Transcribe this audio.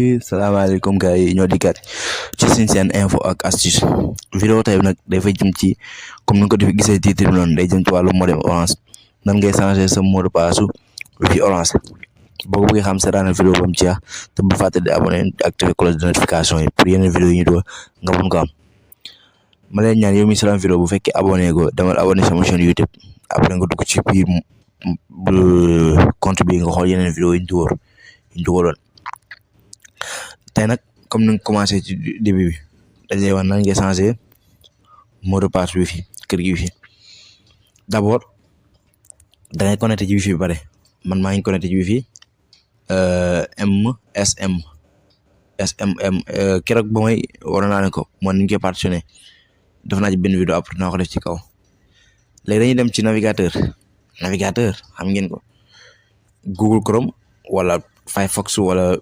salaamaaleykum gars yi ñoo dikkaat ci suñu seen info ak astuce vidéo tey nag dafay jëm ci comme ni nga ko di gisee titre bi noonu day jëm ci wàllu modem Orange nan ngay changer sa mot de passe Wi-Fi Orange boo ko bëggee xam seetaan vidéo ba mu jeex te bu fàtte di abonné activer cloche de notification yi pour yeneen vidéo yi ñu doon nga mën ko am ma leen ñaan yow mi seetaan vidéo bu fekkee abonné go demal abonné sama chaîne YouTube après nga dugg ci biir compte bi nga xool yeneen vidéo yi ñu dugaloon tey nag comme ni nga commencé ci début bi dañ lay wax nan ngay changer mot de passe Wi-Fi kër gi Wi-Fi d'abord da ngay connecté ci Wi-Fi bi pare man maa ngi connecté ci Wi-Fi SMM keroog ba may waroon naa ne ko man ni ñu koy partitionné def naa ci benn vidéo après naa ko def ci kaw léegi dañuy dem ci navigateur xam ngeen ko Google Chrome wala Firefox wala